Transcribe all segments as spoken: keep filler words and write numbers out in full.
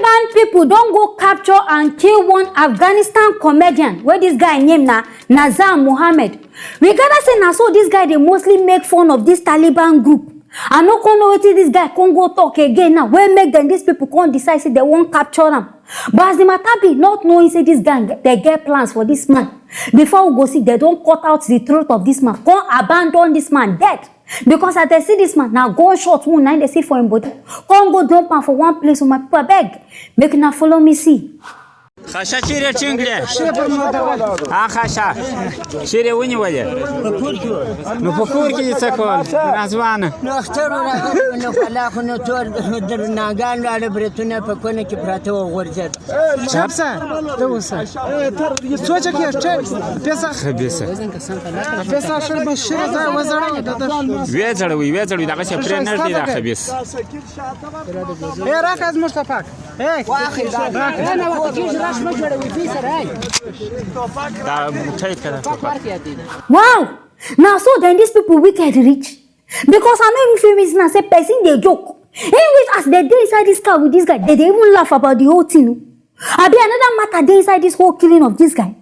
Taliban people don go capture and kill one Afghanistan comedian wey this guy name na Nazar Mohammed. We gather say na so this guy dey mostly make fun of this Taliban group. I no come know wetin this guy come go talk again now wey make dem, these people come decide say dem wan capture am. But as the matter be, not knowing say this gang dey get plans for this man, before we go see, dem don cut out the throat of this man, come abandon this man dead. Because as dem see this man, na gunshot wound na im dem see for im body. Come go dump am for one place. Oh, my people, abeg, make una follow me see. Хаша чире чингле. А хаша. Чире унивале. Ну, покурки и цикл. Названа. نو اختر و راغلی و نو کلاخ و نو تور درناگان لاله برتونه په کونه کې پراته و غورځېد. چاپ سه، ته اوسه. څو چکه یې ټیک؟ پیسه؟ خبیثه. پیسه شر به شر ځای وزړه، د، د، ویې ځړوي، ویې ځړوي، دغه شه پرې نه ردی دا خبیث. اے، راکه زموږ ته پاک. اے. دا موټی کړه ټوپک. Wow! Na so then these people wicked reach. Because I no even feel reason am say person dey joke. Anyways, as dem dey inside this car with this guy, dem dey even laugh about the whole thing o. Abi another matter dey inside this whole killing of this guy.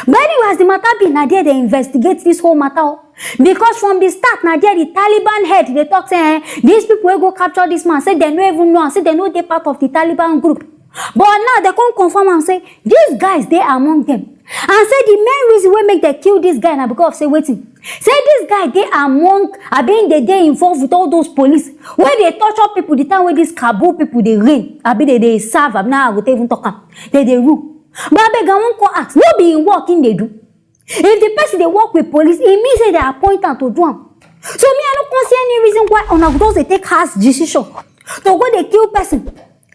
But anyway, as the matter be, na there dem investigate this whole matter o. Because from the start, na there the Taliban head dey talk say, eh, these people wey go capture this man, say dem no even know am, say dem no dey part of the Taliban group. But now dem come confirm am say these guys dey among them. And say the main reason wey make dem kill this guy na because of say wetin? Say this guy dey among, abi im dey dey involved with all those police wey dey torture people the time wey this Kabul people dey reign, abi dem dey serve, abi na how I go take even talk am, dem dey rule. But abeg, I wan come ask, no be im work im dey do? If the person dey work with police, e mean say dem appoint am to do am. So me, I no come see any reason why una go just dey take harsh decision to go dey kill person.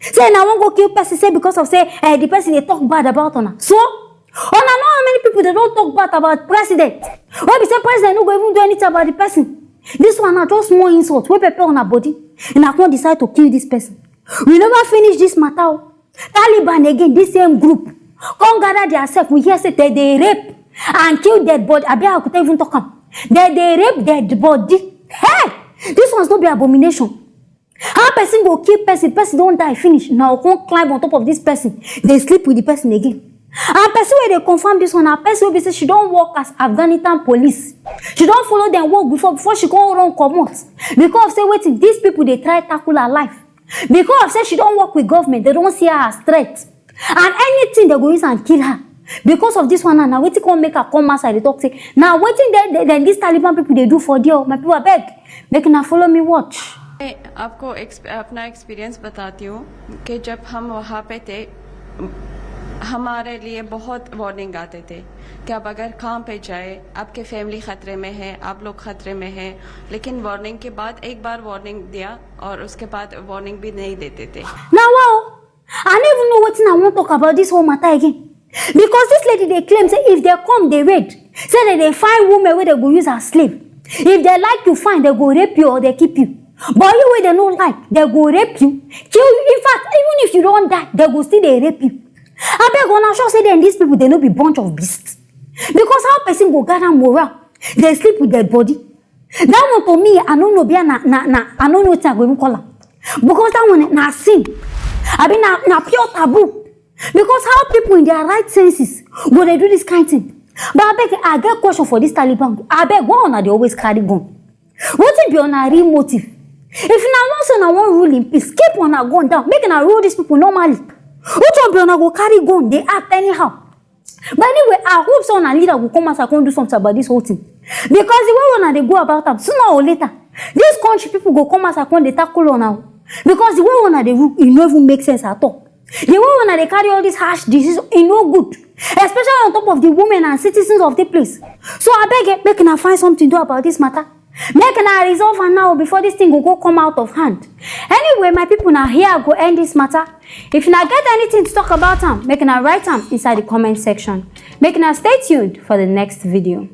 Say una wan go kill person, say because of say, eh, the person dey talk bad about una. So una know how many people dem don talk bad about president, wey be say president no go even do anything about the person. This one na just small insult wey pepper una body, una come decide to kill this person. We never finish this matter o. Taliban again, this same group, come gather theirself. We hear say dem dey rape and kill dead body. Abi I go take even talk am? Dem dey rape dead body. Hey! This ones no be abomination? How person go kill person, person don die finish, na come climb on top of this person, dey sleep with the person again? And person wey dey confirm this one na person wey be say she don work as Afghanistan police. She don follow dem work before, before she come run comot. Because of say wetin, these people dey try tackle her life. Because of say she don work with government, dem don see her as threat. And anything dem go use am kill her. Because of this one now, na wetin come make her come outside dey talk say, na wetin dem, dem, dem, these Taliban people dey do for there o. My people, abeg, make una follow me watch. मैं आपको एक्स-, अपना एक्सपीरियंस बताती हूँ कि जब हम वहाँ पे थे, हमारे लिए बहुत वार्निंग आते थे कि आप अगर काम पे जाए, आपके फैमिली ख़तरे में है, आप लोग ख़तरे में हैं, लेकिन वार्निंग के बाद एक बार वार्निंग दिया और उसके बाद वार्निंग भी नहीं देते थे। Na wa o, I no even know wetin I wan talk about this whole matter again. Because this lady dey claim say if dem come dey raid, say dem dey find women wey dem go use as slave. If dem like you, fine, dem go rape you or dem keep you. But you wey dem no like, dem go rape you, kill you. In fact, even if you don die, dem go still dey rape you. Abeg, una sure say dem, these people, dem no be bunch of beasts? Because how person go gather morale, dey sleep with dead body? That one to me, I no know, be na, na, na, I no know wetin I go even call am. Because that one na sin. Abi na, na pure taboo. Because how people in their right senses go dey do this kind thing? But abeg, I get question for this Taliban. Abeg, why una dey always carry gun? Wetin be una real motive? If una wan say una wan rule in peace, keep una gun down. Make una rule these people normally. Which one be una go carry gun dey act anyhow? But anyway, I hope say una leader go come outside come do something about this whole thing. Because the way una dey go about am, sooner or later, this country people go come outside come dey tackle una o. Because the way una dey rule, e no even make sense at all. The way una dey carry all this harsh decision, e no good. Especially on top of the women and citizens of the place. So abeg, eh, make una find something do about this matter. Make una resolve am now before this thing go, go come out of hand. Anyway, my people, na here I go end this matter. If una get anything to talk about am, make una write am inside the comment section. Make una stay tuned for the next video.